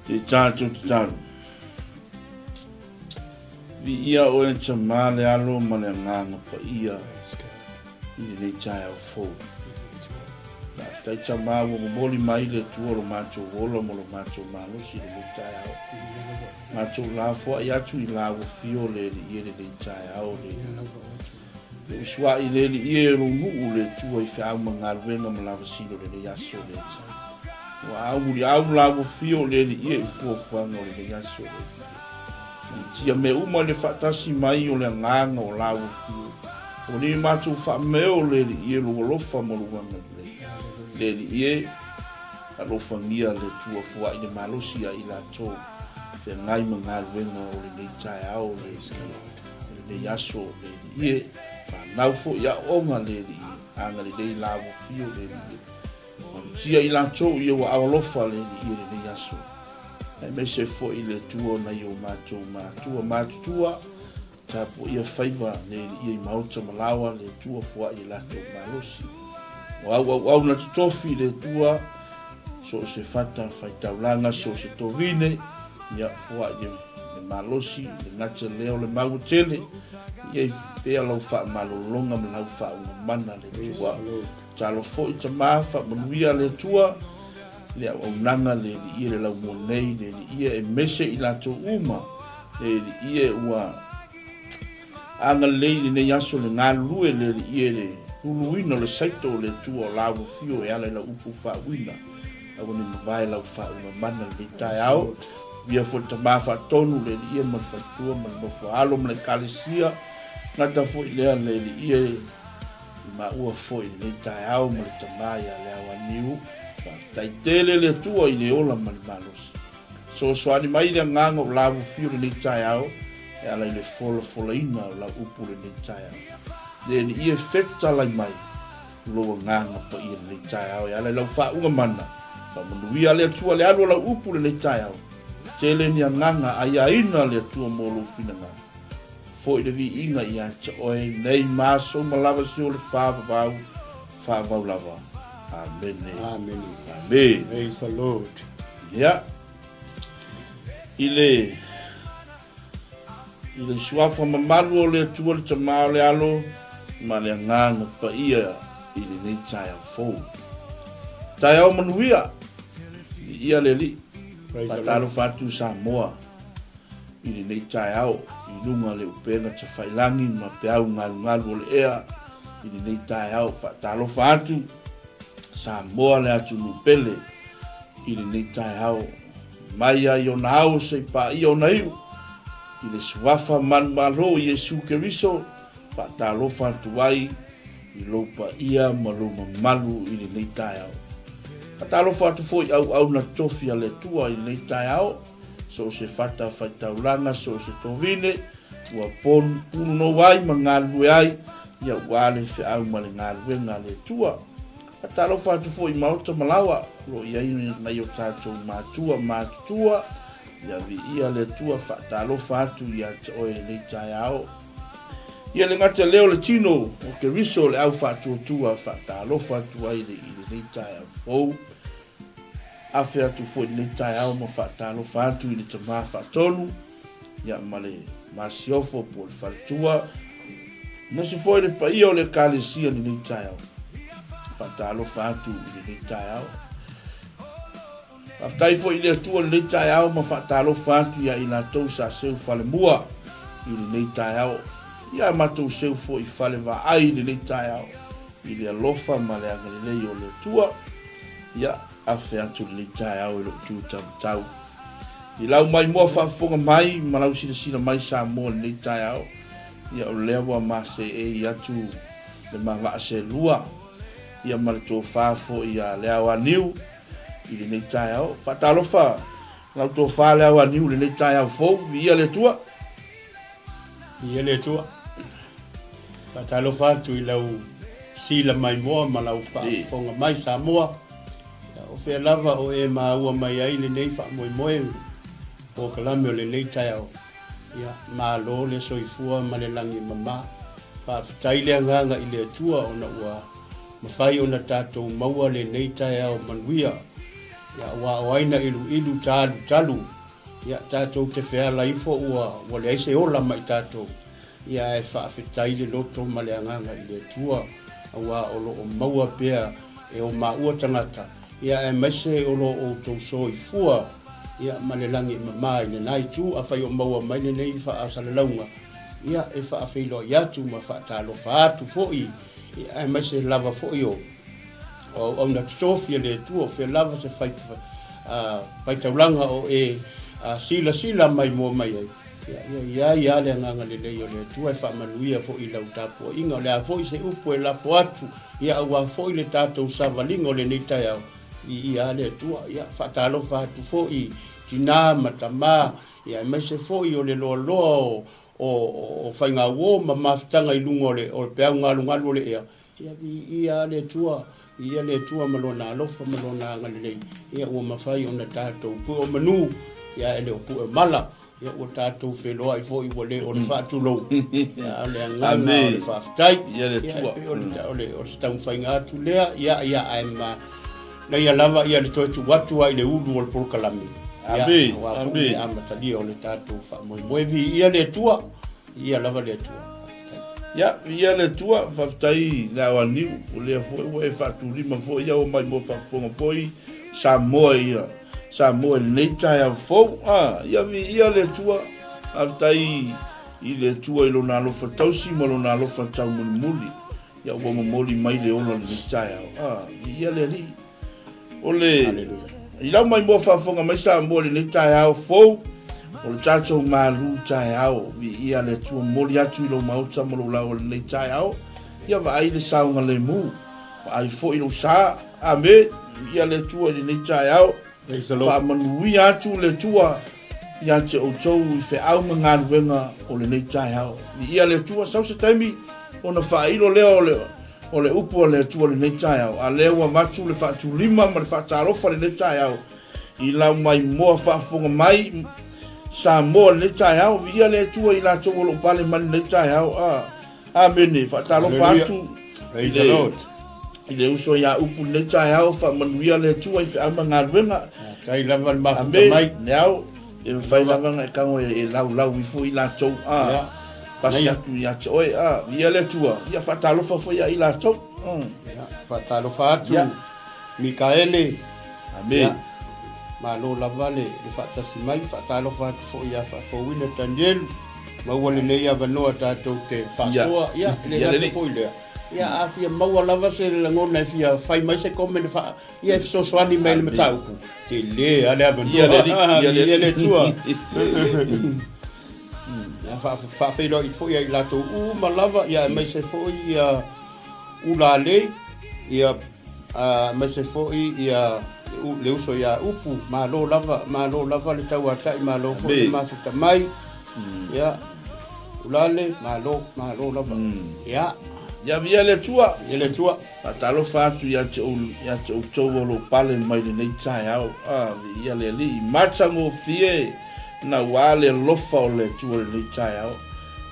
Te tatou tatalo. Viia oe Tama le Alo ma le Agaga Paia i lenei taeao fou. Faafetai Tama ua momoli mai le Atua lo matou ola ma lo matou malosi i lenei taeao. Matou lafoai atu i la ua fio le Alii e lenei taeao le Le usuai le Alii e o lou nuu le Atua i feau ma galuega ma lavasina o lenei aso le Alii. Ua au muliau la ua fio le Alii e i fuafuaga o lenei aso le Alii. Siitia mea uma i le faatasi mai o le agaga o la ua fio. Ua ni matou faameo le Alii e lou alofa ma lou agalelei. Le Alii e, alofagia le Atua foai le malosi ia i latou feagai ma galuega o lenei taeao le Alii. O lenei aso le Alii e, fanau foi aoaoga le Alii e, agalelei la ua fio le Alii e. Malutia i latou ia ua alofa le Alii i lenei aso, aemaise foi le Atua o nai o matou matua matutua, tapuaia faiva le Alii i maota ma laoa le Atua foai le latou malosi. O au auauna totofi le Atua, so o se fata faitaulaga, so o se tovine, ia foai le, le malosi, le gata lea o le maua tele, ia i pea lau faamalologa ma lau faaugamana le Atua. Talo foi tama faamanuia le Atua le auaunaga le Alii le laumua nei le Alii e mese i latou uma le Alii ua agalelei lenei aso le galulue le Alii le luluina o le saito o le Atua o la ua fio e ala i lau upu faauina aua ne mavae lau faauga mana lenei taeao via foi le tama faatonu le Alii ma le faletua ma le nofo alo ma le ekalesia gata foi lea le Alii I maua foi i lenei taeao ma le tama ia Leaoaniu, faafetai tele le Atua i le ola ma le malosi. Fesoasoani mai le agaga o Lavofio lenei taeao e ala i le folafolaina o lau upu lenei taeao. Le Alii e fetalai mai lou agaga paia lenei taeao e ala i lau faauga mana. Faamanuia le Atua le alu o lau upu lenei taeao. Tele ni agaga aiaina le Atua mo lou finagalo. Foi le viiga ia te oe nei ma aso uma lava se o le faavavau, faavavau lava. Amene. Amene. Amene. Praise the Lord. Ia. I le i le suafa mamalu o le Atua le Tama o le Alo ma le Agaga Paia i lenei taeao fou. Taeao manuia, viia le Alii. Faatalofa atu Samoa. I lenei taeao, i luga o le upega tafailangi ma peau galugalu o le ea, i lenei taeao, faatalofa atu Samoa le atunuu pele, i lenei taeao, mai ai ona ao se i paia ona iu, i le suafa manumalo o Iesu Keriso, faatalofa atu ai i lou paia ma lou mamalu i lenei taeao. Faatalofa atu foi i auauna tofi a le Atua i lenei taeao, So o se fata faitaulaga, so o se tovine, ua punonou ai ma galulue ai, ia ua le feau ma le galuega a le Atua. Faatalofa atu foi i maota ma laoa, o lo o i ai nai o tatou matua matutua, ia viia le Atua, faatalofa atu ia te oe i lenei taeao. Ia le gata lea o le tino o Keriso le au faatuatua, faatalofa atu ai i lenei taeao fou. Afe atu foi lenei taeao ma faatalofa atu i le tama faatonu, ia ma le masiofo po o le faletua, aemaise foi le paia o le Ekalesia i lenei taeao. Faatalofa atu i lenei taeao. Faafetai foi i le Atua i lenei taeao ma faatalofa atu ia i latou sa seu falemua i lenei taeao. Ia matou seu foi fale vaai i lenei taeao i le alofa ma le agalelei o le Atua. Ia, afe atu lenei taeao i lou tu taumatau. I lau maimoa faafofoga mai ma lau silasila mai Samoa i lenei taeao, ia o lea ua ma seei atu le ma vaa selua, ia ma le tofa foi ia Leaoaniu i lenei taeao. Faatalofa lau tofa Leaoaniu i lenei taeao fou, viia le Atua. Viia le Atua. Faatalofa atu i lau sila maimoa ma lau faafofoga mai Samoa. O fea lava o e maua mai ai lenei faamoemoe polokalame o lenei taeao. Ia, malo le soifua ma le lagi e mama. Faafetai le agaga i le Atua ona ua mafai ona tatou maua lenei taeao manuia. Ia, aua o ai na iluilu talutalu, ia, tatou te feala ifo ua, ua leai se ola ma i tatou. Ia, ae faafetai le loto ma le agaga i le Atua, aua o lo o maua pea e o maua tagata, ia, aemaise o lo outou soifua, ia, ma le lagi e mama i lena itu, afai o maua mai lenei faasalalauga, ia, e faafeiloai atu ma faatalofa atu foi, ia, aemaise lava foi o. O auauna totofi a le Atua, o fea lava se faitaulaga o e silasila mai moa mai ai, ia i ai lava le agaga lelei o le Atua e faamanuia foi i lau tapuaiga. O le a foi se upu e lafo atu, ia aua foi le tatou savaliga o lenei taeao, viia lava le Atua. Ia faatalofa atu foi i tina ma tama, ia aemaise foi o le loaloa o faigauo ma mafutaga i luga o le peau galugalu o le ea, Ia viia lava le Atua, viia le Atua ma Lona alofa ma Lona agalelei, ia ua mafai ona tatou pue o manu, ia e le o pue o mala, ia ua tatou feloai foi ua le o le faatulou, ia a o le agaga o le faafetai. Ia le Atua. Ia e pei o le, o le, o se taumafaiga atu lea, ia, ia, ae ma naia lava ia le toe tuu atu lava i le ulu o le polokalame. Ia, aua foi le amatalia o le tatou faamoemoe. Viia le Atua. Viia lava le Atua. Faafetai. Ia, viia le Atua, faafetai le ao aniu, o lea foi ua e faatulima foi ia ua maimoa faafofoga foi Samoa ia Samoa i lenei taeao fou. Ah, ia viia le Atua, faafetai i le Atua i lona alofa tausi ma lona alofa taumulimuli. Ia ua momoli mai le ola i lenei taeao. Ah, viia le Alii. O le i lau maimoa faafofoga mai Samoa i lenei taeao fou, o le tatou malu taeao, viia le Atua momoli atu i lou maota ma lou laoa i lenei taeao, ia vaai le saogalemu, vaai foi lou sa, Ame, viia le Atua i lenei taeao, faamanuia atu le Atua ia te outou i feau ma galuega o lenei taeao. Viia le Atua, sau se taimi ona faailo lea o le O le upu a le Atua i lenei taeao, a lea ua avatu le faatulima ma le faatalofa i lenei taeao i lau maimoa faafofoga mai Samoa i lenei taeao, viia le Atua i latou o lo o pale mai i lenei taeao. A, Amene. Faatalofa atu i le, i le uso ia Upu i lenei taeao, faamanuia le Atua i feau ma galuega. Faafetai lava le mafuta mai. Amene. Ao. E mafai lava ona e tago e laulau ifo i latou, a pasi atu ia te oe, a viia le Atua, ia faatalofa foi ia i latou. Ia, faatalofa atu Mikaele. Amene. Malo lava le faatasi mai, faatalofa atu foi ia Faafouina Tanielu, maua lenei avanoa tatou te faasoa, ia, e le gata foi i lea, ia a fia maua lava se lagona e fia fai mai se comment faa Ia e fesoasoani mai i le mataupu. Tele lava le avanoa. Ia le Alii, ia le Viia le Atua. Ia faafeiloai foi ia i latou uma lava, ia aemaise foi ia Ulalei, ia aemaise foi ia le uso ia Upu, malo lava, malo lava le tauatai, malo foi le mafuta mai. Ia Ulale, malo, malo lava. Ia. Ia viia le Atua. Viia le Atua. Faatalofa atu ia te ia te outou o lo o pale mai lenei taeao. A, viia le Alii, matagofie naua le alofa o le Atua i lenei taeao.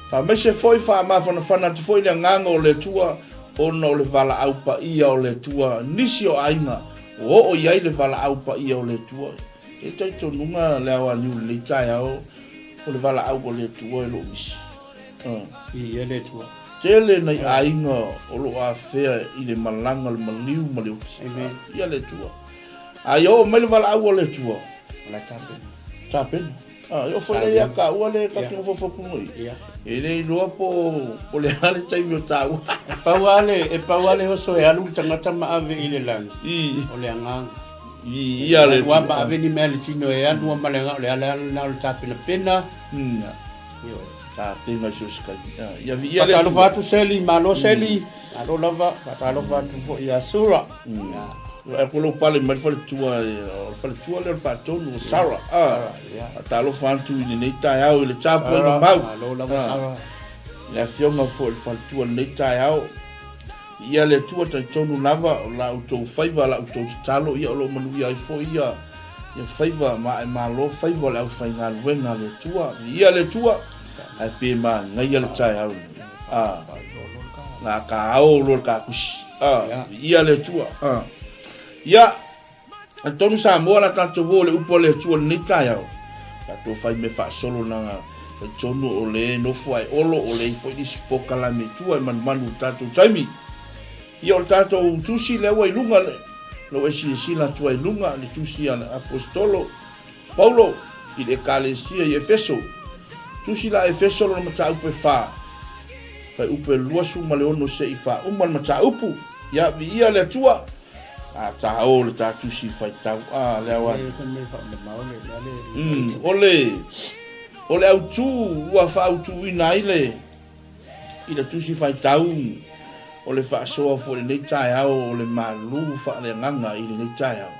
Faamaise foi, faamafanafana atu foi le agaga o le Atua ona o le valaau paia o le Atua, nisi o aiga ua oo i ai le valaau paia o le Atua. E talitonuga le ao aniu i lenei taeao o le valaau o le Atua e lo o misi. Viia le Atua. Tele nai aiga o lo o afea i le malaga o le maliu ma le oti. Amen. Viia le Atua. A ia oo mai le valaau a le Atua. O la e tapena. Tapena. Ah, e oo foi lea ia taua le ta te nofonofono i. Ia. E le iloa po o le a le taimi o taua. E pau lava le, e pau lava le oso e alu le tagata ma ave i le lagi. I. O le agaga. Viia le Alu lava ma ave ni mea i le tino e alu lava ma le agaga, o le ala lena o le tapenapena. Ia. Ioe. Tapena i so o se taimi. Ia viia le Atua. Faatalofa atu Seli, malo Seli, malo lava. Faatalofa atu foi ia Sura. Ia. Vaai atu lou pale mai le faletua, o le faletua lea o le faatonu o Sarah. Sarah, ia. Faatalofa atu i lenei taeao i le tapuaiga mau. Malo lava Sarah. Le afioga foi i le faletua i lenei taeao. Viia le Atua, talitonu lava o la outou faiva, la outou tatalo, ia o lo o manuia ai foi ia ia faiva ma ae malo faiva o le aufaigaluega a le Atua. Viia le Atua, ae pe manaia le taeao lenei. A, na ka ao loa le kakusi. A, viia le Atua. A, ia. Talitonu Samoa la tatou o le upu a le Atua i lenei taeao. Tatou fai mea faasolo na talitonu o le nofo ae olo o le foi nisi pokalame tua e manumanu i tatou taimi. Ia o le tatou tusi lea ua i luga le lou e silasila atu ai i luga le tusi a le aposetolo Paulo i le ekalesia i Efeso. Tusi la Efeso lona mataupu e fa, fuaiupu e 26 se'i faauma le mataupu. Ia viia le Atua. A ta o le ta tusi faitau a le awa. O le o le autu ua faautuina ai le i le tusi faitau o le faasoa foi i lenei taeao o le malu faaleagaga i lenei taeao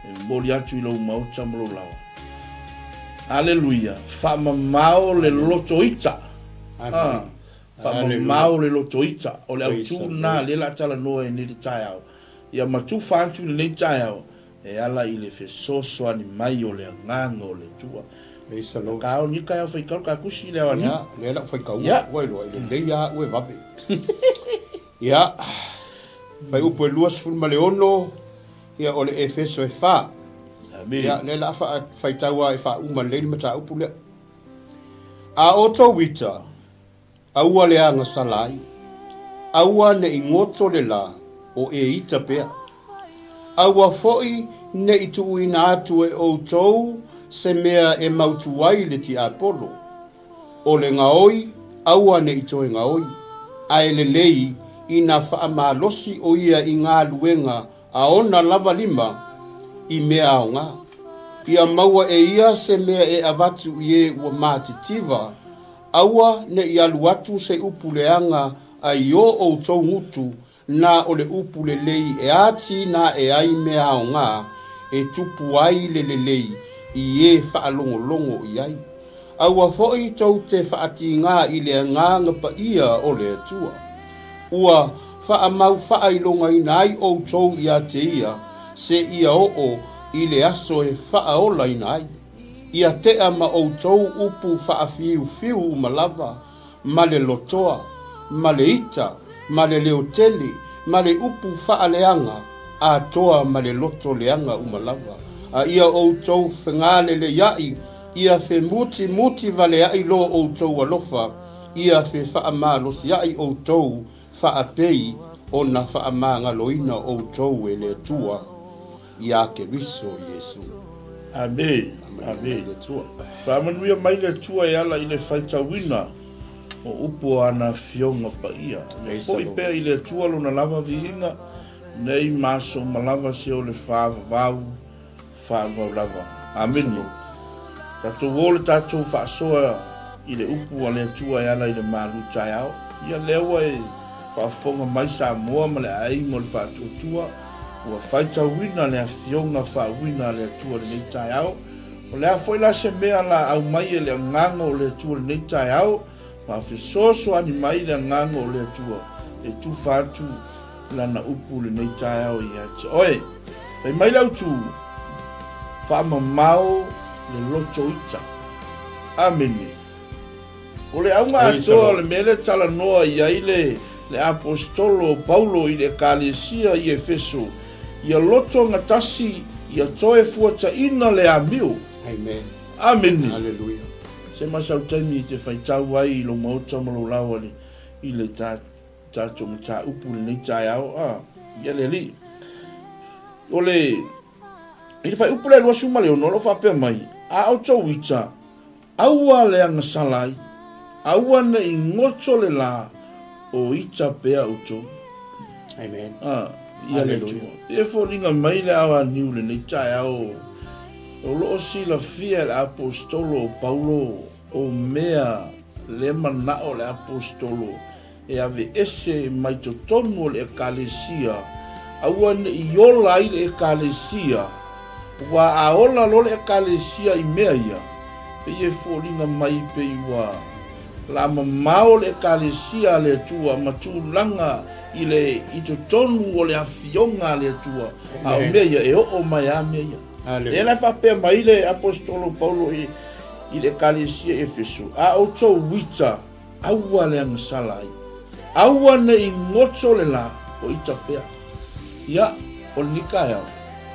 e momoli atu i lou maota ma lou laoa. Aleluia! Faamamao le loto ita. Ah, faamamao le loto ita. O le autu lena lea la talanoa i lenei taeao. Ia matufa atu i lenei taeao e ala i le fesoasoani mai o le Agaga o le Atua. Ka o ni ka au faitau ka kusi le awa ni. Ia, lea lau faitau ua iloa i lelei a ue vave. Ia, fuaiupu e 26, ia o le Efeso e 4. Ia, lea la faitau a e faauma lelei le mataupu lea. A outou ita, Aua le agasala ai. Aua ne i goto le lā o e ita pea. Aua foi ne i tuuina atu e outou se mea e mautu ai le tiapolo. O le gaoi, aua ne i toe gaoi, ae lelei ina faamalosi o ia i galuega a ona lava lima i mea aoga. Ia maua e ia se mea e avatu i e ua matitiva Aua ne i alu atu se upu leaga a i o outou gutu, na o le upu lelei e atinae ai mea aoga e tupu ai le lelei i e faalogologo i ai. Aua foi tou te faatigā i le Agaga Paia o le Atua. Ua faamau faailogaina ai outou iā te Ia seia oo i le aso e faaolaina ai. Ia tea ma outou upu faafiufiu uma lava, ma le lotoa, ma le ita, ma le leo tele, ma le upu faaleaga, atoa ma le loto leaga uma lava. A ia outou fegalelei-aʻi, ia femutimuti valeaʻi lo outou alofa, ia fefaamalosi-aʻi outou faapei ona faamagaloina outou e le Atua. Iā Keriso Iesu. Amene. Amene. Faamanuia mai le Atua e ala i le faitauina o upu o ana Afioga Paia. Ia foi pea i le Atua lona lava viiga nei ma aso uma lava se o le faavavau faavavau lava. Amene. Tatou o le tatou faasoa i le upu a le Atua e ala i le malu taeao. Ia lea ua e faafofoga mai Samoa ma le aiga o le Faatuatua, ua faitauina le Afioga faauuina a le Atua i lenei taeao. O le a foi la se mea la aumai e le Agaga o le Atua i lenei taeao, ma fesoasoani mai le Agaga o le Atua e tufa atu Lana upu i lenei taeao ia te oe. Fai mai le autu, Faamamao le loto ita. Amene. O le auga atoa o le mea lea talanoa i ai le, le aposetolo o Paulo i le Ekalesia i Efeso, ia loto gatasi, ia toe fuataina le amio. Amen. Amene. Hallelujah. Se ma sau taimi i te faitau ai i lou maota ma lou laoa i le tatou mataupu i lenei taeao, a, ia le Alii. O le, i le fuaiupu lea 26, o lo o faapea mai, A outou ita, Aua le agasala ai, aua ne i goto le lā o ita pea outou. Amen. Ah, ia le Atua. E foliga mai le ao aniu lenei taeao o lo o silafia e le aposetolo o Paulo o mea le manao le aposetolo e aveese mai totonu o le Ekalesia, aua ne i ola ai le Ekalesia, ua a ola loa le Ekalesia i mea ia, pei e foliga mai pei ua la mamao le Ekalesia a le Atua ma tulaga i le i totonu o le afioga a le Atua, a o mea ia e oo mai lava mea ia. Lea la e faapea mai le Aposetolo Paulo i le Ekalesia i Efeso, A outou ita, Aua le agasala ai. Aua ne i goto le la o ita pea. Ia, o lenei taeao,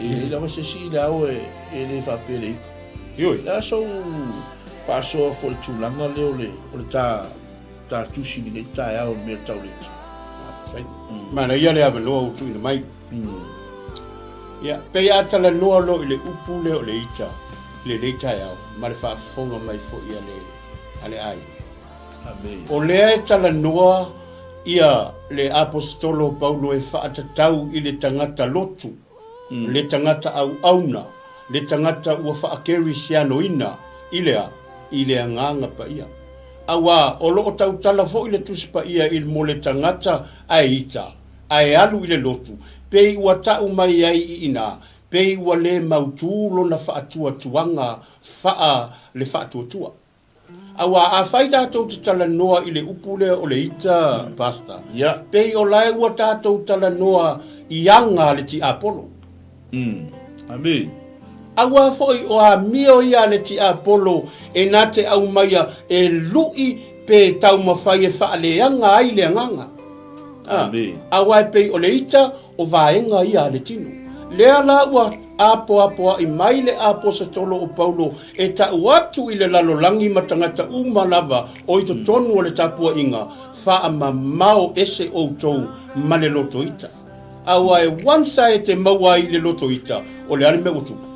E leai lava se isi i le ao e e le faapea le ika. Ioe. O le a sou faasoa foi i le tulaga lea o le o le ta ta tusi i lenei taeao i le mea tau le ika? Faafetai. Manaia le avanoa ua tuuina mai. Ia, pei a talanoa loa i le upu lea o le ita i lenei taeao ma le faafofoga mai foi a le a le aiga. Amene. O lea e talanoa ia le Aposetolo o Paulo e faatatau i le tagata lotu, le tagata auauna, le tagata ua faakerisianoina i le a? I le Agaga Paia. Auā, o lo o tautala foi le Tusi Paia i mo le tagata ae ita, ae alu i le lotu, pei ua ta'u mai ai i inā, pei ua lē mautū lona faatuatuaga faa le faatuatua. Auā afai tatou te talanoa i le upu lea o le ita, Pastor, pei o lae ua tatou talanoa i aga a le tiapolo. Amene. Auā foi o amio ia a le tiapolo e na te aumaia e lu'i pe taumafai e faaleaga ai le agaga. Auā e pei o le ita o vaega ia a le tino. Lea la ua apoapoaʻi mai le Aposetolo o Paulo e ta'u atu i le lalolagi ma tagata uma lava o i totonu o le tapuaiga, Faamamao ese outou ma le loto ita. Aua e once a e te maua ai i le loto ita, o le a le mea ua tupu?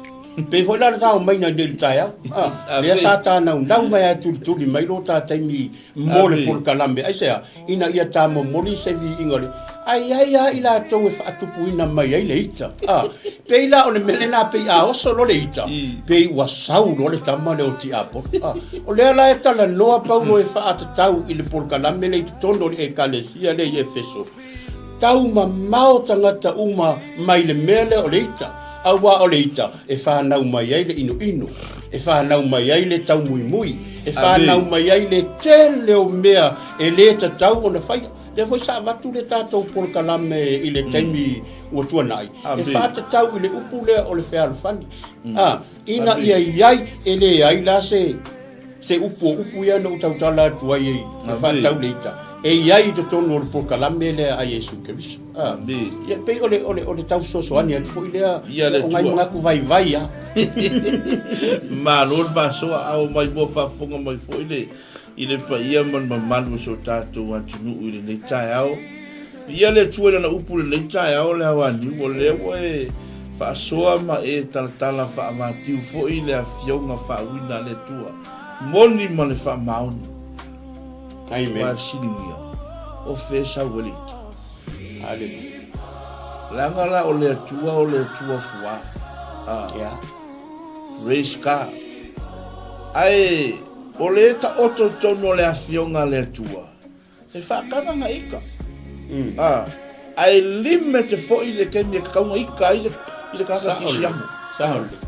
Pei foi la le tao maina i nei le taeao, a, lea sa tānaunau mai a e tulituli mai lo ta taimi mo le polokalame. Aisea? Ina ia ta momoli se viiga o le ae i ai lava i latou e faatupuina mai ai le ita. A, pei la o le mea lena pei a oso loa le ita, pei ua sau loa le tama lea o Tiapolo. A, o lea la e talanoa Paulo e faatatau i le polokalame lea i totonu o le Ekalesia lea i Efeso, Tau mamao tagata uma mai le mea lea o le ita, auā o le ita e fanau mai ai le inoino, e fanau mai ai le taumuimui, e fanau mai ai le tele o mea e lē tatau ona faia. Lea foi sa avatu le tatou polokalame i le taimi ua tuanai, e faatatau i le upu lea o le fealofani, a, ina ia i ai, e leai la se. Se upu o upu ia na ou tautala atu ai e faatatau le ita, e i ai i totonu o le polokalame lea a Iesu Keriso. Ia, pei o le, o le, o le tau fesoasoani atu foi lea, o nai manatu vaivai lava. Malo le faasoa, a o mai mua faafofoga mai foi le, i le paia ma le mamalu o si o tatou atunuu i lenei taeao. Viia le Atua i Lana upu i lenei taeao le aoaniu, o lea ua e faasoa ma e talatala faavatiu foi le afioga faauina a le Atua, moni ma le faamaoni. Amen. Ua e fesiligia, o fea e sau ai le ita? Hallelujah. Leaga la o le Atua o le Atua fuā. Ah. Yeah. Praise God. Ae o le taoto i totonu o le afioga a le Atua, E faataga na ika. A, ae limete foi le taimi e tatau na ika ai le, i le tagata kisiano. Sao lelei.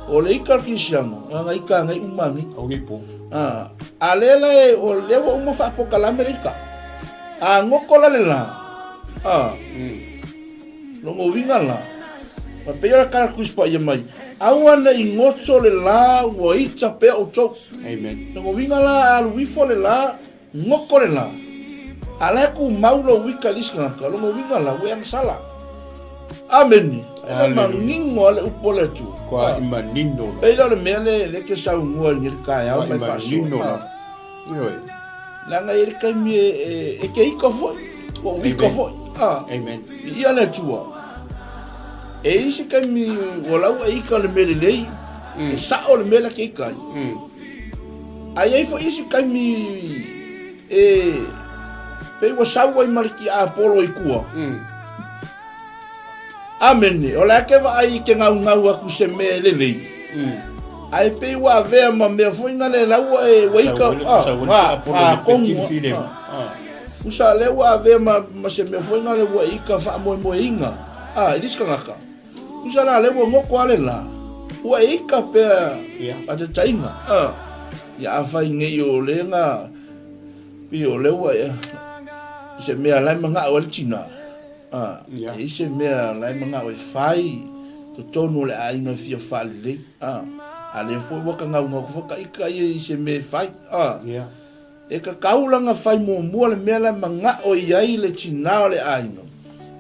O le ika o le kisiano, na na ika anei uma anei. Au nei po. A, a lea la e, o lea ua uma faapokalame le ika. A goko la le la, a, lona uiga la, ma pei o le tala Tusi Paia mai, aua ne i goto le la ua ita pea outou. Amen. Lona uiga la, a alu ifo le la, Ngoko le la, a la e kumau lou ika i le isi tagata, lona uiga la, ua e agasala. Amene. E le manino a le upu a le Atua. Kua i manino la. Pei la o le mea le, le ke saunua i le taeao mai faasoa. Ioe. Leaga e i ai le taimi e, e, e te ika foi, ua ou ika foi. Amen. Viia le Atua. E i ai se taimi ua la ua e ika le mea lelei, e sa'o le mea la e te ika ai. Ae i ai foi isi taimi e pei ua sau ai ma le tiapolo i tua. Amene. O le a ke vaai i ke gaugau aku se mea e lelei. Ae pei ua avea ma mea foi na le lau ua e ua ika a kongu. Usa lea ua avea ma se mea foi na le ua ika faamoemoeina a i le isi tagata. Usa la lea ua goto a le la, ua e ika pea a te tainga. Ia afai nei o le na, pi o le ua e, se mea la e mangao ai le tina. E i se mea la e mangao e fai, totonu o le aiga e fia faalelei. A lea foi ua ka gaugau foi ka ika ia i se mea e fai. E kakau lana fai muamua le mea la e mana'o i ai le tinā o le aiga,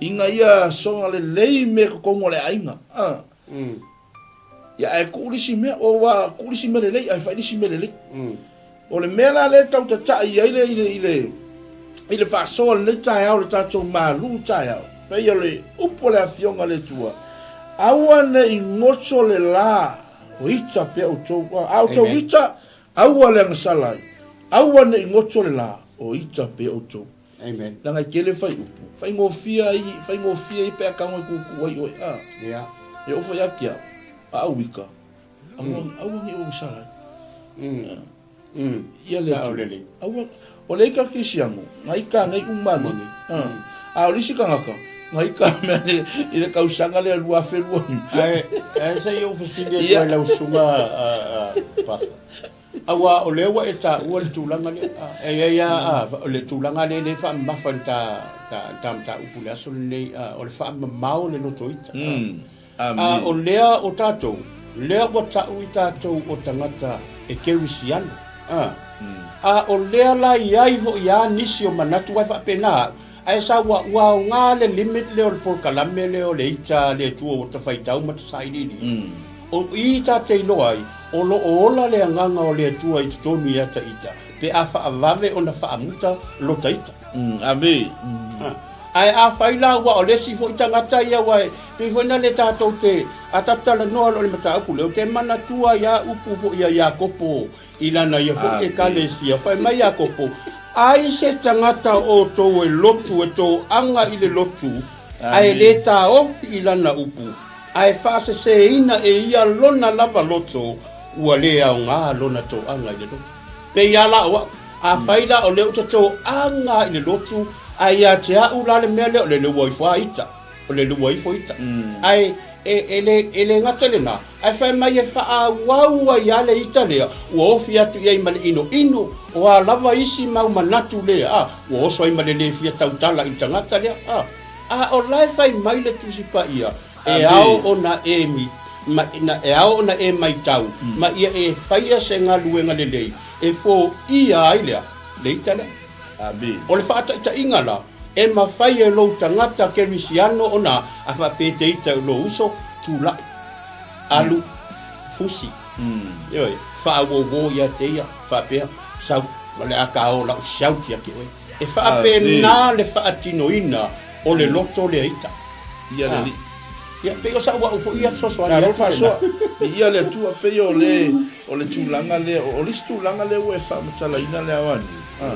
ina ia soga lelei mea i totonu o le aiga. Ia ae tuu le isi mea, aua tuu le isi mea lelei ae fai le isi mea lelei. O le mea la lea e tau tatai ai le, i le, i le, i le faasoa i lenei taeao, le tatou malu taeao, pei o le upu a le Afioga a le Atua, aua ne i goto le la o ita pea outou, a outou ita, aua le agasala ai, aua ne i goto le la o ita pea outou. Amen. Leaga e tele fuaiupu, faigofie ai, faigofie ai pe a tago e tuutuu ai oe, a. Yeah. E oo foi ia te au, a au ika, aua, aua ne i ou agasala ai. Ia le Sao atu. lelei. Aua, o le ika kisiano, na ika nei uma nei. A o le isi tagata, na ika mea nei i le tausaga lea 2025. Ae, ae se i ou fesili atu ai lau susuga Pastor. Aua o lea ua e taua le tulaga lea, e i ai lava o le tulaga lea e faamamafa i le ta mataupu i le aso lenei, o le faamamao o le loto ita. A o lea o tatou, lea ua tau i tatou o tagata e kerisiano, a o lea la i ai foi lava nisi o manatu ae faapena au, ae sa ua aoga le limit lea o le polokalame lea o le ita a le Atua ua tafaitau ma tasailiili. O i ta te iloa ai, o lo o ola le agaga o le Atua i totonu ia ta ita, pe a faavave ona faamuta lota ita. Ame. Ae afai la ua o le isi foi tagata ia ua e pei foi na le tatou te a tatou talanoa loa i le mataupu lea, ou te manatua ai a upu foi a Iakopo i lana ia foi Ekalesia, fai mai Iakopo, Ai se tagata o outou e lotu e toaga i le lotu, ae le taofi i lana upu, ae faaseseina e ia lona lava loto, ua le aoga lona toaga i le lotu. Pei a la o au, afai la o lea ou te toaga i le lotu, ae ia te au la le mea lea, o le lua ifo a ita, o le lua ifo ita. Ae e le, e le gata i lena, ae fai mai e faaauau ai lava le ita lea, ua ofi atu i ai ma le inoino, o a lava isi mau manatu lea, a, ua oso ai ma le le fia tautala i le tagata lea, a. A o la e fai mai le Tusi Paia, E ao ona e ma, na, e ao ona e maitau, ma ia e faia se galuega lelei e foia ai lea, le ita lea. Amene. O le faataitaiga la, e mafai e lou tagata kerisiano ona a faapea te ita i lou uso, tulai, alu, fusi, ioe, faauouo ia te ia, faapea, sau, o le a kao lau shout ia te oe. E faapena le faatinoina o le loto lea ita. Ia le Alii. Ia, pei o sau au foi ia fesoasoani atu lena. Viia le Atua, pei o le, o le tulaga lea, o le isi tulaga lea ua e faamatalaina le ao aniu, a,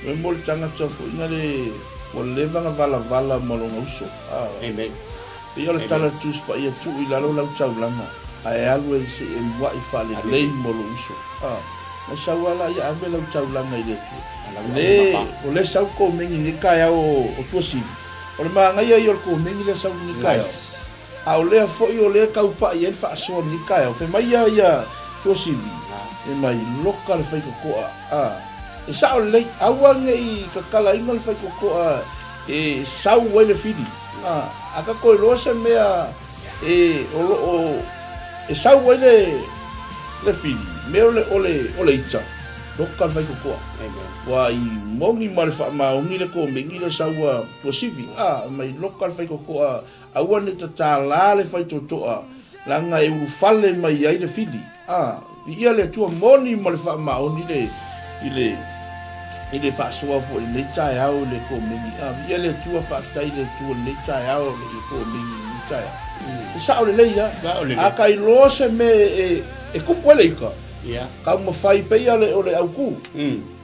me mo le tagata foi na le, ua leva ona valavala ma lona uso, a. Amen. Pei o le tala a le Tusi Paia, tuu i lalo lau taulaga, ae alu e se i e muai faalelei mo lou uso, a. Na sau lava la ia ave lau taulaga i le Atua. Le, o lea sau le komeni i lenei taeao o Tuasivi. O le manaia ia o le komeni lea sau i lenei taeao. A o lea foi o lea e tau pai ai le faasoa i lenei taeao. Fai mai ia ia Tuasivi, fai mai, loka le faitotoa. A, e sao lelei, aua ne i tatalaina le faitotoa e sau ai le fili. A, a tatou iloa se mea e o lo o e sau ai le le fili, mea o le o le o le ita, loka le faitotoa. Ua i moni ma le faamaoni le komeni le sau a Tuasivi, a mai loka le faitotoa, aua ne i tatala le faitotoa, leaga e ulufale mai ai le fili. A, viia le Atua moni ma le faamaoni le, i le, i le faasoa foi i lenei taeao i le komeni. A, viia le Atua, faafetai i le Atua i lenei taeao, i le komeni i lenei taeao. E sao lelei lava. Sao lelei. A ka iloa se mea e, e kupu ai le ika, Ia. taumafai pei le, o le autu,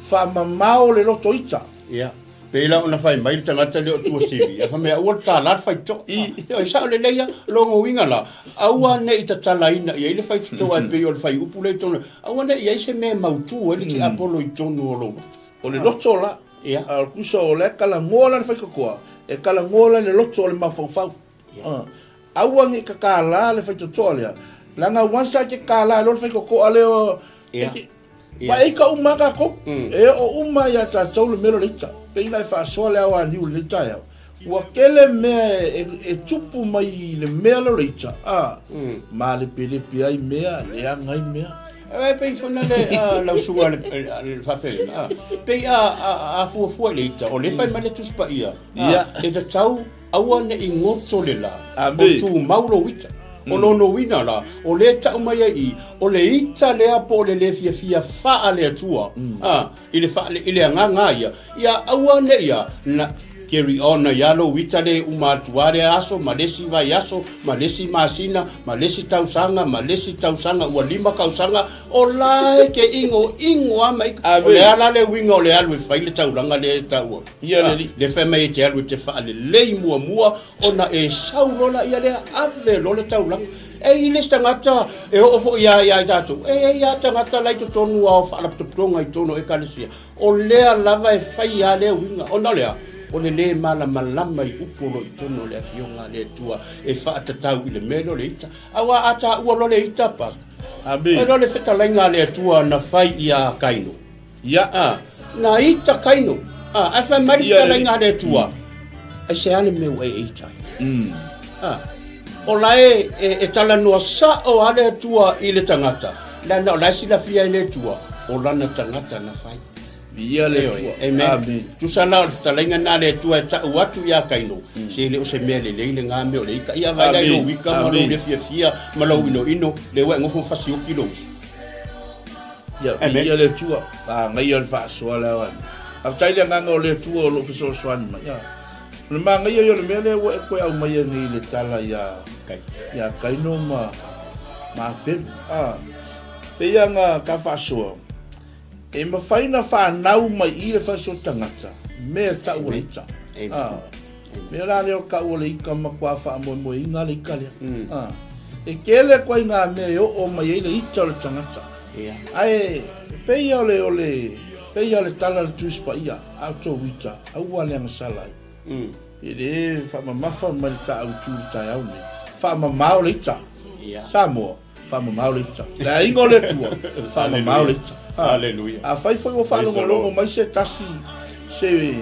faamamao le loto ita. Ia. Pei la ona fai mai le tagata lea o Tuasivi, a fai mai, aua le tala le faitotoa. Ioe, sao lelei lava. Lona uiga la, aua ne i tatalaina i ai le faitotoa e pei o le fuaiupu lea i totonu, aua ne i i ai se mea e mautu ai le tiapolo i totonu o lou loto. O le loto la, Ia. a o le tusa o lea e talanoa la le faitotoa, e talanoa la i le loto o le mafaufau. Aua ne i tatala le faitotoa lea, leaga once a e te tala loa le faitotoa lea, Ia. Ma e ika uma lava tatou. E oo uma ia tatou le mea lea o le ita. Pei ona e faasoa le ao aniu i lenei taeao, ua tele mea e tupu mai i le mea lea o le ita, a, malepelepe ai mea, leaga ai mea. E pei foi na le lau susuga le faafeagaiga, pei a fuafua i le ita, o lea e fai mai le Tusi Paia, e tatau aua ne i goto le la, o tumau lou ita. O lona uiga la, o lea e tau mai ai i i, o le ita lea po o le le fiafia faale-Atua, a, i le faale, i le agaga a ia, ia aua ne i a, na carry on ai lava lou ita lea e uma atu lava lea aso ma le isi vaiaso ma le isi masina ma le isi tausaga ma le isi tausaga, ua lima tausaga, o la e te igoigo lava ma ita. O le a la le uiga o le alu e fai le taulaga lea e taua? Ia le alii. Lea e fai mai e te alu e te faalelei muamua ona e sau loa laia lea ave loa le taulaga. E i ai le isi tagata e oo foi ia ia i tatou, e i ai lava tagata la i totonu lava o faalapotopotoga i totonu o Ekalesia, o lea lava e fai lava lea uiga, ona o le a? O le lē malamalama i upu o lo o i totonu o le Afioga a le Atua e faatatau i le mea lea o le ita. Aua a taua loa le ita, Pastor, Amene. e loa le fetalaiga a le Atua na fai ia Kaino. Ia. A, na ita Kaino. A, ae fai mai le Ia, fetalaiga a le Atua, aisea le mea ua e ita ai? A, o la e, e, e talanoa sa'o a le Atua i le tagata, leaga o la e silafia e le Atua, o lana tagata na fai. Viia le Ioe, Atua. amen. Amene. Tusa la o le fetalaiga na a le Atua e ta'u atu iā Kaino, se le o se mea lelei lena mea o le ita. Ia vaai la i lou Amene. ika ma lou Amene. le fiafia ma lou inoino, lea ua e nofo ma fasioki lou uso. Ia, Amen. viia le Atua. Magaia le faasoa le ao. Faafetai le agaga o le Atua o lo o fesoasoani mai. Ia. O le magaia ia o le mea lea ua e koe aumaia nei i le tala iā Kai. iā Kaino ma ma Apelu. A, pei lava na ta faasoa, e mafai na fanau mai i le fasi o tagata, mea tau o le ita. Amen. A, mea la lea o tau o le ita matua faamoemoeina le ita lea. A, e tele koaiga mea e oo mai ai le ita o le tagata. Ia. Ae pei o le o le pei o le tala a le Tusi Paia, a outou ita, aua le agasala ai. E le faamamafa mai le taautu i le taeao nei. Faamamao le ita. Ia. Samoa, faamamao le ita. Le aiga o le Atua, faamamao le ita. Hallelujah. Afai foi ua faalogologo mai se tasi se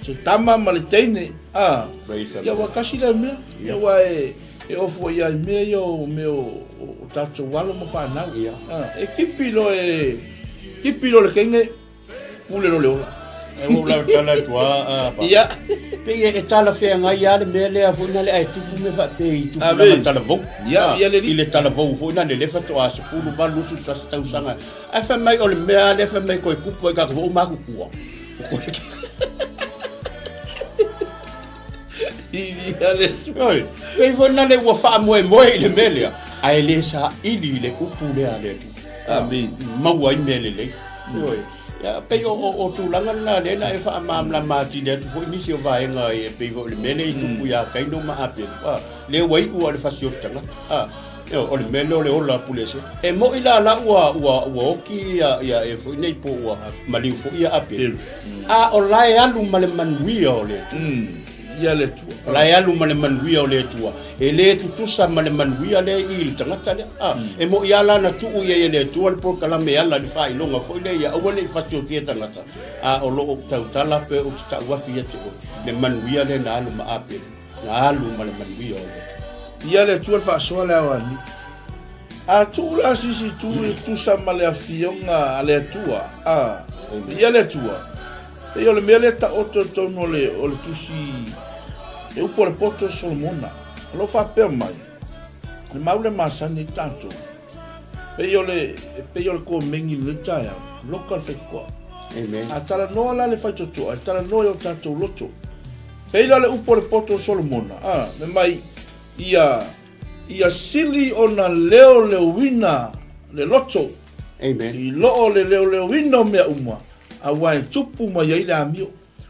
se tama ma le teine, a, Praise the ia ua Lord. tasi lea mea. Ia ua e e ofu ai i mea ia o mea o o tatou alo ma fanau. Ia. A, e tipi loa e tipi loa le teine, pule loa le ola. E ua ou lava tala atu a, a, Ia. Pei e talafeagai lava le mea lea foi na le ae tupu mea faapea i tupulaga Amene. talavou. Ia, Ah, ia le alii. I le talavou foi na le le faatoa 18, 21 tausaga. Ae fai mai o le mea lea fai mai koe kupu ai tatou o makutua. Ia le Oi, pei foi na le ua faamoemoe i le mea lea, ae le saili i le upu lea a le Atua. Amene. Maua ai mea lelei. Oi. Ia, pei o, o, o tulaga lena lea na e faamalamalama atili atu foi nisi o vaega e pei foi o le mea lea i tupu iā Kaino ma Apelu. A, lea ua iu lava le fasi o le tagata. A, ioe, o le mea lea o le ola pulesia. E mo'i la la ua, ua, ua oti ia, ia e foi nei po ua maliu foi ia Apelu. A o la e alu ma le manuia o le Atua. Ia le Atua. O la e alu ma le manuia o le Atua. E le tutusa ma le manuia lea i le tagata lea. A, e mo'i lava la na tuu i ai e le Atua le polokalame e ala i le faailoga foi lea ia aua ne i fasiotia tagata, a o lo o tautala pe ou te tau atu ia te oe, le manuia lea na alu ma Apelu, na alu ma le manuia o le Atua. Ia le Atua le faasoa le ao ani. A tuu la sisi tu e tusa ma le afioga a le Atua, a, ia le Atua, pei o le mea lea taoto i totonu o le, o le tusi e upu a le poto o Solomona, o lo o faapea mai, le mau le masani ai tatou, pei o le, pei o le komeni i lenei taeao, loka le faitotoa. Amen. A talanoa la le faitotoa, e talanoa i o tatou loto. Pei la le upu a le poto o Solomona, a, fai mai, ia, Ia sili ona leoleoina le loto. Amen. I loo le leoleoina o mea uma, aua e tupu mai ai le amio.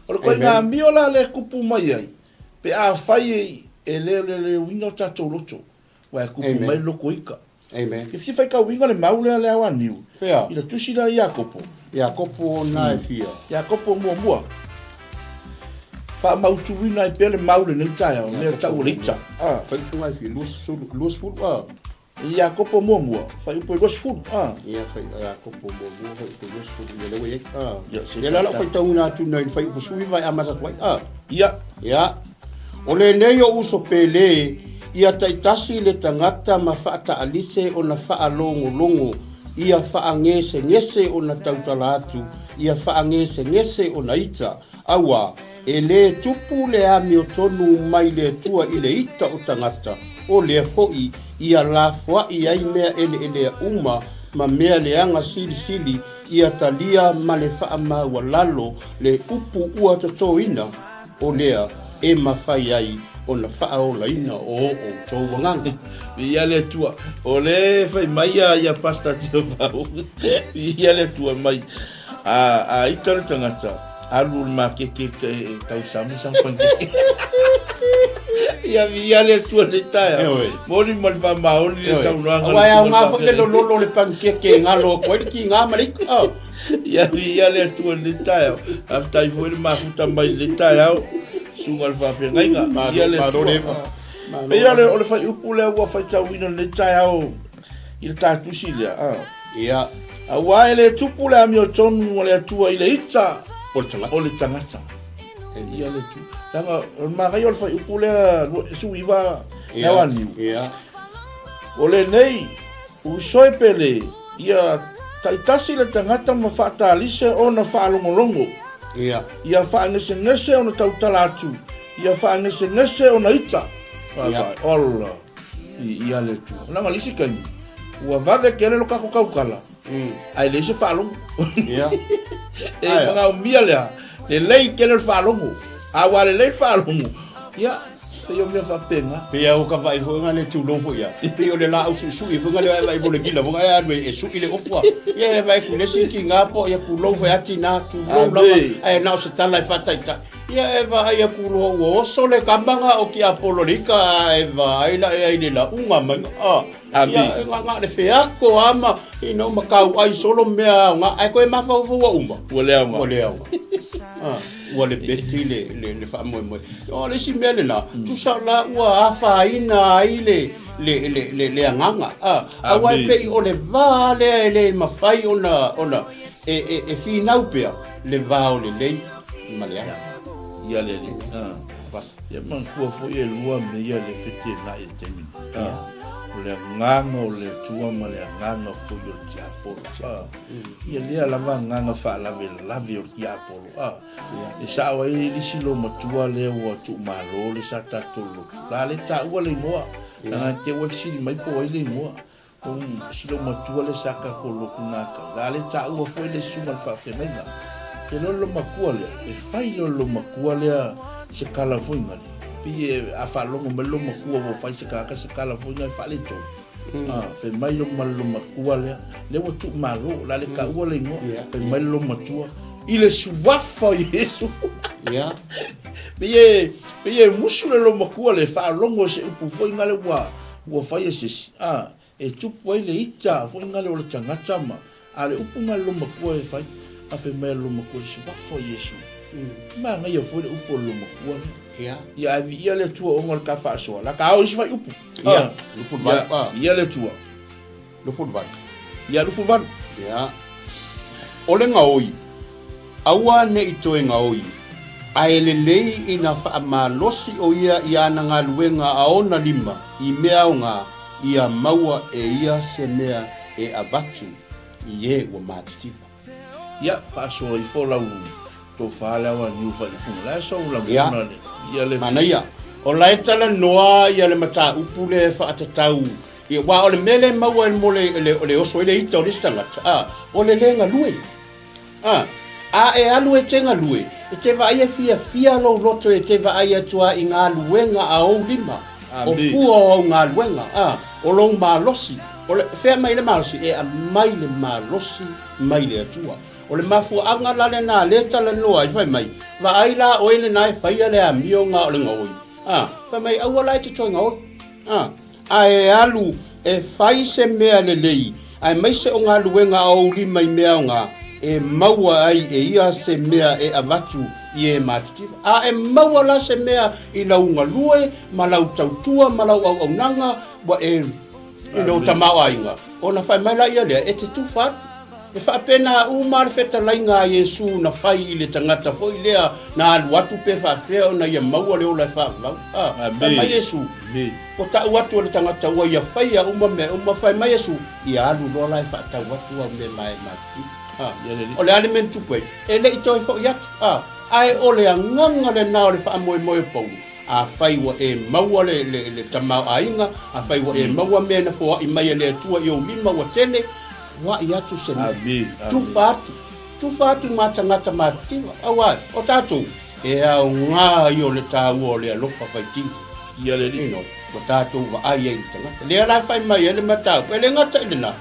O le koiga amio la lea e kupu mai ai, pe afai e leoleoina o tatou loto, aua e kupu mai le loto ika. Amen. E fia faitauina le mau lea le ao a Niu. Fea? I le tusi lea Iakopo. Iakopo ona e fia. Iakopo muamua. Faamautuina ai pea le mau lenei taeao, mea tau o le ita. Ah. Faaiupu e fia, 20, ah. Iakopo muamua, faaiupu e 20, ah. Ia, fai, Iakopo muamua, faaiupu e 20, ia lea ua i ai, ah. Ia, se Ia la lau faitauina atu nei i le faaiupu 19 e amata atu ai, ah. Ia. Ia. O lenei o uso pele, ia taitasi le tagata ma faataalise ona faalogologo, ia faagesegese ona tautala atu, ia faagesegese ona ita. Auā, E lē tupu le amiotonu mai le Atua i le ita o tagata, o lea foi ia lafoai ai mea eleelea uma ma mea leaga silisili ia talia ma le faamaualalo le upu ua totoina, o lea e mafai ai ona faaolaina o outou agaga. Viia le Atua. O lea e fai mai ia, ia Pastor Tiafau. Viia le Atua mai. A, a ita le tagata, alu i le makete e tausami sana panikeke. Ia viia le Atua i lenei taeao. Moni ma le faamaoni le saunoaga. Aua e aoga foi le lololo o le panikeke e galo atu ai le tiga ma le ita. Ia viia le Atua i lenei taeao. Faafetai foi le mafuta mai i lenei taeao. Susuga i le faafeagaiga. Viia le Atua. Pei o le fuaiupu lea ua faitauina i lenei taeao i le ta tusi lea. Ia. Aua e le tupu le amiotonu a le Atua i le ita o le tagata. O le tagata. Ia le Atua. Leaga o le manaia o le fuaiupu lea 19 Ia. Aniu. Ia. O lenei usoe pele ia taitasi le tagata ma faatalise ona faalogologo. Ia. Ia faagesegese ona tautala atu. Ia faagesegese ona ita. Ia. Ola. Ia le Atua. Leaga le isi taimi, ua vave tele lo tatou tautala, ae leai se faalogo. Ia. E manaomia lea, lelei tele le faalogo. A ua lelei le faalogo, ia, pei o mea faapena. Pei lava ua ka vaai foi nga le tulou foi ia. Pei o le laau suisui foi nga le vaai mo le gila foi nga alu e sui le ofu a. Ia e vaai ku le isi tiga po ia kulou foi a tina tulou lava ae na o se tala e faataitai. Ia e vaai aku loa ua oso le kama nga o tiapolo le ika a e vaai la e ai le lauga mai nga. Ia e nga nga le feako a ma ina uma kau ai solo mea nga ai koe mafaufau uma. Ua le aoga. Ua le aoga. Ua le beti le le le faamoemoe. O le isi mea lena, tusa la ua afaina ai le le le le le agaga. Aua e pei o le va lea e le mafai ona ona e e e finau pea le va o lelei ma le aga. Ia le alii. Ia manatua foi e lua mea ia le fetenai i le taimi nei. O le agaga o le Atua ma le agaga foi o le tiapolo. Ia lea lava agaga faalavelave o le tiapolo. E sao ai le isi loomatua lea ua tuumalo le sa tatou lotu. La le taua le igoa. Leaga te ua fesili mai po o ai le igoa. O si loomatua lea sa tatou lotu natai. La le taua foi le susuga i le faafeagaiga. Te loa le loomatua lea, e fai loa le loomatua lea se kala foi ngale. Pei e a faalogo mai le loomatua ua fai se tagata se kala foi ngale faaletonu. Fai mai lo ma le loomatua lea, lea ua tuumalo, la le taua le igoa. Fai mai le loomatua, i le suafa o Iesu. Pei e, pei e musu le loomatua lea, faalogo i se upu foi ngale ua, ua fai e se isi, a, e tupu ai le ita foi ngale o le tagata ma, a le upu ngale loomatua e fai, a fai mai a le loomatua i le suafa o Iesu. Manaia foi le upu o le loomatua lea. Ia, ae viia le Atua ona o le ta faasoa, la ta ao isi fai upu. Ia, 28. Ia, viia le Atua. 28. Ia, 28. Ia. O le gaoi, aua ne i toe gaoi, ae lelei ina faamalosi o ia i ana galuega a ona lima i mea aoga, ia maua e ia se mea e avatu i e ua matitiva. Ia, faasoa ifo lau tofa le awa niu faaiupuga. La e sau lagona le, ia le. Manaia. O la e talanoa ia le mataupu lea e faatatau ia, aua o le mea lea e maua mo le, le, le oso ai le ita o le isi tagata, a, o le le galue. A, a e alu e te galue, e te vaai e fiafia lou loto e te vaai atu a i galuega a ou lima, o fua o au galuega, a, o lou malosi, o le, fea mai le malosi? E aumai le malosi mai le Atua. O le mafuaaga la lena lea e talanoa ai, fai mai, vaai la oe lena e faia le amioga o le gaoi, a, fai mai, aua la e te toe gaoi, a, ae alu e fai se mea lelei, aemaise o galuega a ou lima i mea aoga, e maua ai e ia se mea e avatu i e matitiva. A e maua la se mea i lau galue ma lau tautua ma lau auaunaga, ua e i lou tamaoaiga, ona fai mai laia lea, e te tufa atu. E faapena uma le fetalaiga a Iesu na fai i le tagata foi lea na alu atu pe faafefea ona ia maua le ola e faavavau. A, fai mai Iesu, Ua tau atu e le tagata ua ia faia uma mea uma, fai mai Iesu, ia alu loa la e faatau atu au mea ma e matitiva. A, o le a le mea na tupu ai? E le i toe foi atu. A, Ae o le agaga lena o le faamoemoe o Paulo, afai ua e maua le, le, le tamaoaiga, afai ua e maua mea na foai mai e le Atua i ou lima ua tele, foai atu se mea. Tufa atu. Tufa atu ma tagata matitiva. Aua, o tatou, e aoga ia o le taua o le alofa faitino. Ia le Alii. Ioe, ua tatou vaai ai i le tagata. Lea la e fai mai ai le mataupu, e le gata i lena,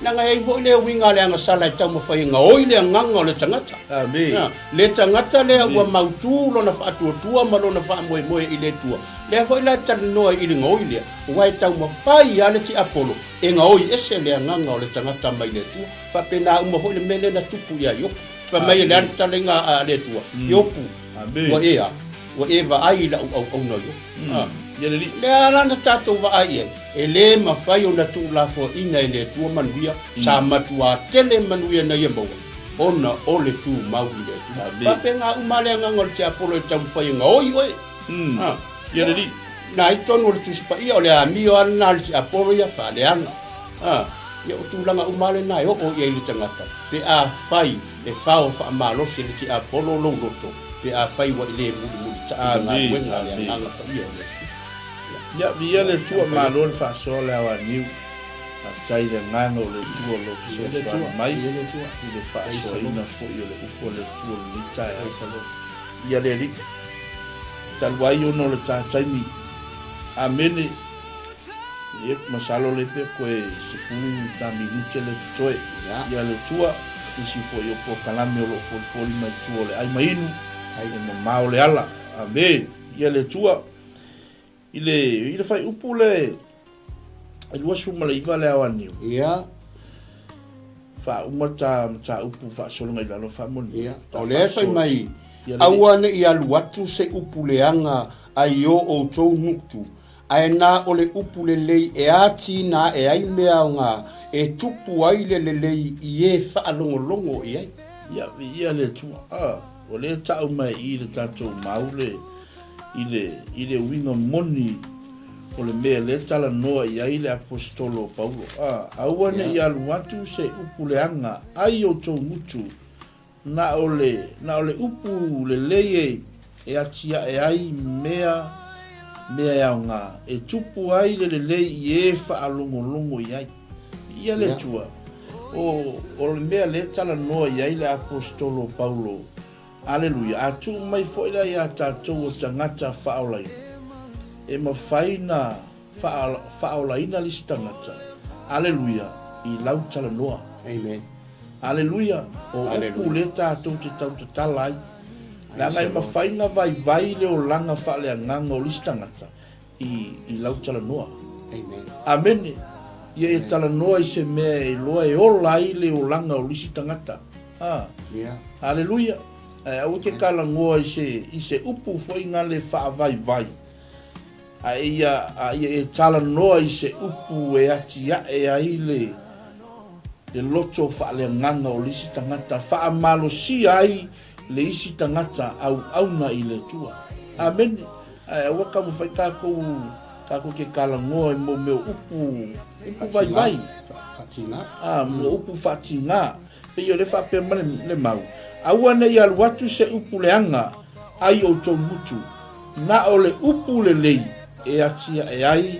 leaga e i ai foi le uiga a le agasala e taumafai e gaoi le agaga o le tagata. Amene. Le tagata lea ua mautu lona faatuatua ma lona faamoemoe i le Atua, lea foi la e talanoa i le gaoi lea, aua e taumafai lava le tiapolo e gaoi ese le agaga o le tagata mai le Atua. Faapena uma foi le mea lea na tupu ia Iopu. Fai mai e le a le fetalaiga a le Atua, Iopu, ua e a? Ua e vaai i lau auauna Iopu. Ia le Alii. Lea la na tatou vaai i ai, e le mafai ona tuulafoaiina e le Atua manuia, sa matuā tele manuia na ia maua, ona o le tumau i le Atua. Faapena uma le agaga o le tiapolo e taumafai e gaoi oe. Ia le Alii. Na i totonu o le Tusi Paia, o le amio lava lena a le tiapolo ia faaleaga. Ia o tulaga uma lava lena e oo i ai le tagata, pe afai e fao faamalosi e le tiapolo lou loto, pe afai ua e le mulimulitai i le galuega a le Agaga Paia o le Atua. Ia, viia le Atua, malo le faasoa le ao aniu. Faafetai i le Agaga o le Atua o lo o fesoasoani mai i le faasoaina foi o le upu a le Atua i lenei taeao. Ia le Alii, talu ai ona o le ta taimi. Amene. Ia, masalo le pe koe 10 ta minute le totoe. Ia le Atua, nisi foi o polokalame o lo o folifoli mai tua o le ai ma inu, e mamao le ala. Amene. Ia le Atua, i le, i le faaiupu le e 29 le ao aniu. Ia. Faauma ta mataupu faasologa i lalo faamolemole. Ia, o lea e fai mai, aua ne i alu atu se upu leaga ai o outou gutu, Ae na o le upu lelei e ātīna aʻe ai mea aoga e tupu ai le lelei i e faalogologo i ai. Ia, viia le Atua. A, ua le ta'u mai i le tatou mau le, i le, i le uiga moni o le mea lea talanoa i ai le Aposetolo o Paulo. A, aua ne i alu atu se upu leaga ai outou gutu Na o le, na o le upu lelei e, e atiae ai mea, mea e aoga, e tupu ai le lelei i e faalogologo i ai. Viia le Atua. O, o le mea lea e talanoa i ai le Aposetolo o Paulo, Aleluia, a tuu mai foi la iā tatou o tagata faaolaina, e mafai na faaolaina le isi tagata, aleluia, i lau talanoa. Amen. Aleluia, o upu lea tatou te tautatala ai. Leaga e mafai na vaivai le olaga faaleagaga o le isi tagata i, i lau talanoa. Amen. Amene. Ia e talanoa i se mea e iloa e ola ai le olaga o le isi tagata. Ah. Yeah. Aleluia. Ae aua ke talanoa i se, i se upu foi ngale faavaivai. A ia, a ia e talanoa i se upu e atiae ai le, le loto faaleagaga o le isi tagata, faamalosia ai le isi tagata auauna i le Atua. Amene. Ae aua taumafai tatou, tatou te talanoa i mo mea o upu, upu vaivai. Faatiga. A, mo upu faatiga. Pei o le faapea mai le, le mau, aua ne i alu atu se upu leaga ai outou gutu, Na o le upu lelei e atiae ai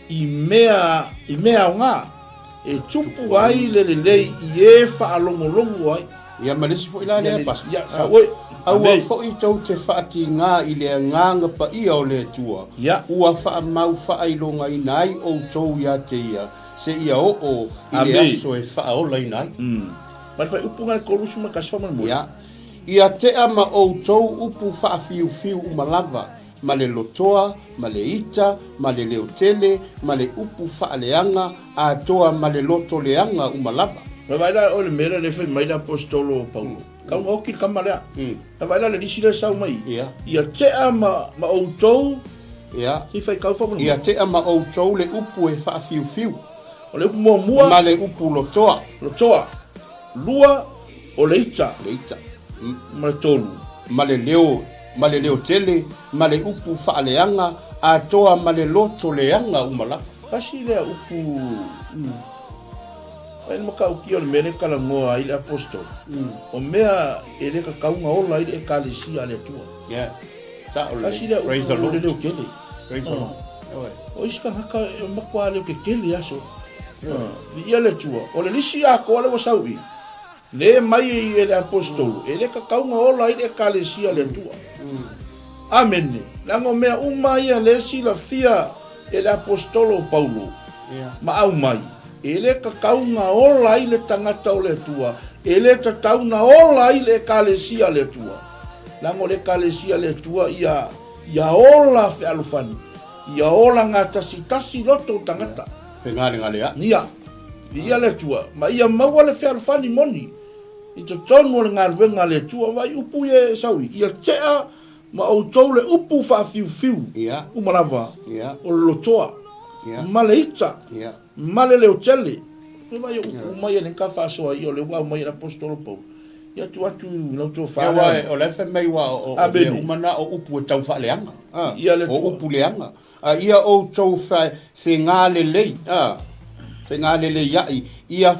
i mea, i mea aoga, e tupu ai le lelei i e faalogologo ai. Ia ma le isi foi la lea, Pastor. Ia, sa oe. Aua foi tou te faatigā i le agaga paia o le Atua, ua faamau faailogaina ai outou ia te Ia, seia oo i le aso e faaolaina ai. Ma le faaiupu na e 31 faamolemole. Ia. Ia tea ma outou upu faafiufiu uma lava, ma le lotoa, ma le ita, ma le leotele, ma le upu faaleaga, atoa ma le loto leaga uma lava. Na vaai la oe le mea lea le fai mai le aposetolo o Paulo, tau na oti le tama lea. Na vaai la le lisi lea sau mai, ia tea ma, ma outou, se i faitau faamolemole. Ia tea ma outou le upu e faafiufiu. O le upu muamua. Ma le upu lotoa. Lotoa. Lua, o le ita. Le ita. Ma le tolu. Ma le leo, ma le leo tele, ma le upu faaleaga, atoa ma le loto leaga uma lava. Tasi lea upu Ai le matautia o le mea lea e talanoa ai le Aposetolo, o mea e le tatau ona ola ai le Ekalesia a le Atua. Yeah. Sao lelei. Tasi lea Praise the upu o le Lord. leo tele. Praise the Lord. Ioe. O isi tagata e matua leo tetele aso. Viia le Atua. O le lisi atoa lea ua sau i, le mai e le Aposetolo, e le tatau ona ola ai le Ekalesia a le Atua. Amene. Leaga o mea uma ia lea e silafia e le Aposetolo o Paulo ma aumai, e le tatau ona ola ai le tagata o le Atua, e le tatau ona ola ai le Ekalesia a le Atua. Leaga o le Ekalesia a le Atua ia, ia ola fealofani, ia ola gatasitasi loto o tagata. Fegalegaleaʻi. Ia, viia le Atua, ma ia maua le fealofani moni i totonu o le galuega a le Atua. Vaai upu ia e sau i, ia tea ma outou le upu faafiufiu uma lava o le lotoa, ma le ita, ma le leotele. Vaai upu uma ia lea ka faasoa ia o lea ua aumai e le Aposetolo Paulo. Ia tuu atu i lau tofa lea. Aua o la e fai mai aua o mea uma na o upu e tau faaleaga, o upu leaga. A ia outou fegalelei, fegaleleiaʻi, ia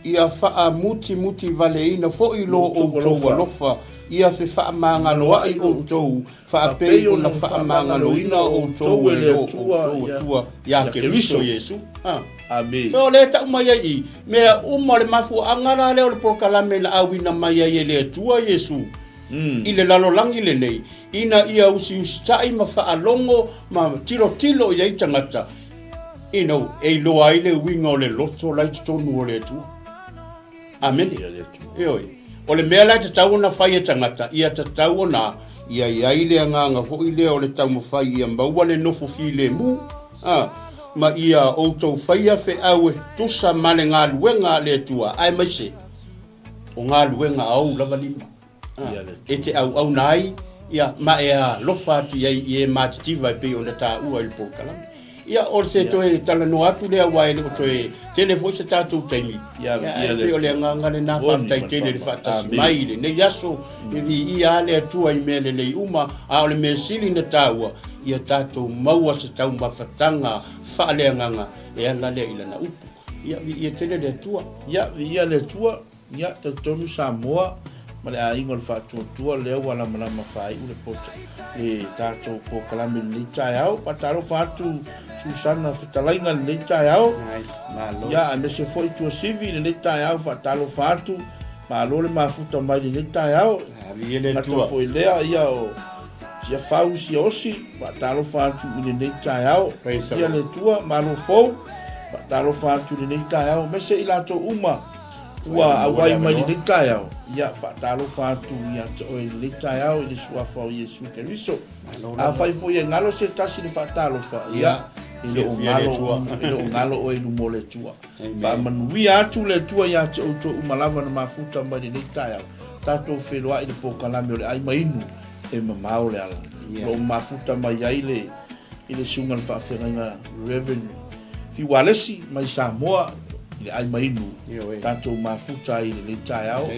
ia faamutimutiwaleina foi lo outou alofa, ia fefaamagaloaʻi outou, faapei ona faamagaloina outou e lo outou Atua ia Keriso Iesu. Amene. O lea e tau mai ai i mea uma o le mafuaaga la lea o le polokalame na auina mai ai e le Atua Iesu i le lalolagi lenei, ina ia usiusitai ma faalogo ma tilotilo i ai tagata, you know, e iloa ai le uiga o le loto la i totonu o le Atua. Amene. Ioe. O le mea la e tatau ona fai e tagata, ia tatau ona ia i ai le agaga foi lea o le taumafai ia maua le nofo filemu, a, ma ia outou faia feau e tusa ma le galuega a le Atua, aemaise o galuega a ou lava lima. E te auauna ai, ia, ma e alofa atu i ai i e matitiva e pei ona taua i le polokalame. Ia, o se toe talanoa atu lea aua e le o toe tele foi se tatou taimi, ia, ae pei o le agaga lena, faafetai tele i le faatasi mai i lenei aso, e viia lava le Atua i mea lelei uma, a o le mea sili ona taua, ia tatou maua se taumafataga faaleagaga e ala lea i Lana upu. Ia, viia tele le Atua. Ia, viia le Atua. Ia, talitonu Samoa ma le aiga o le Faatuatua lea ua lamalama faaiu le poto le tatou polokalame i lenei taeao. Faatalofa atu Susana Fetalaiga i lenei taeao. Nice, malo. Ia, aemaise foi Tuasivi i lenei taeao, faatalofa atu. Malo le mafuta mai i lenei taeao. Viia le Atua. Gata foi lea, ia o Tiafau Siaosi, faatalofa atu i lenei taeao. Viia le Atua, malo fou. Faatalofa atu i lenei taeao, aemaise i latou uma Ua auai mai lenei taeao, ia faatalofa atu ia te oe i lenei taeao i le suafa o Iesu Keriso. Afai foi e galo se tasi le faatalofa, ia, e le o galo, e le o galo oe i luma o le Atua. Faamanuia atu le Atua ia te outou uma lava na mafuta mai lenei taeao. Tatou feiloai i le polokalame o le ai ma inu e mamao le ala. O lo o mafuta mai ai le i le susuga i le faafeagaiga Reverend Fiu Alesi mai Samoa i le ai ma inu tatou mafuta ai i lenei taeao.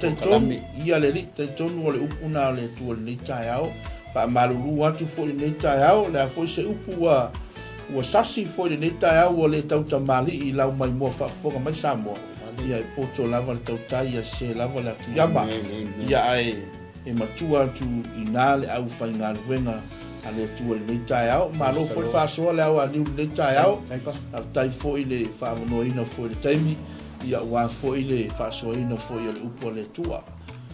Talitonu, ia le Alii, talitonu o le upu na o le Atua i lenei taeao. Faamalulu atu foi i lenei taeao, o le a foi se upu ua ua sasi foi i lenei taeao ua le tautamalii i lau maimoa faafofoga mai Samoa. Ia e poto lava le tautai, ia sese lava le atuiama. Ia ae E matua atu i ina le aufaigaluega a le Atua i lenei taeao. Malo foi le faasoa le ao aliu i lenei taeao. Faafetai foi le faavanoaina foi i le taimi, ia aua foi le faasoaina foi o le upu a le Atua.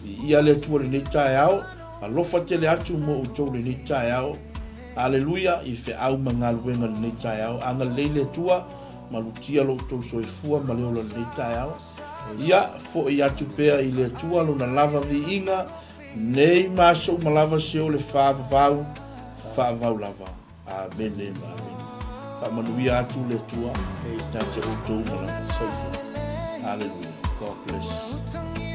Viia le Atua i lenei taeao, alofa tele atu mo outou i lenei taeao. Aleluia i feau ma galuega i lenei taeao. Agalelei le Atua, malutia lo outou soifua ma le ola i lenei taeao. Ia, foi atu pea i le Atua lona lava viiga, nei ma aso uma lava se o le faavavau, faavavau lava. Amene ma amene. Faamanuia atu le Atua ia te outou uma lava. Soifua. Hallelujah. God bless.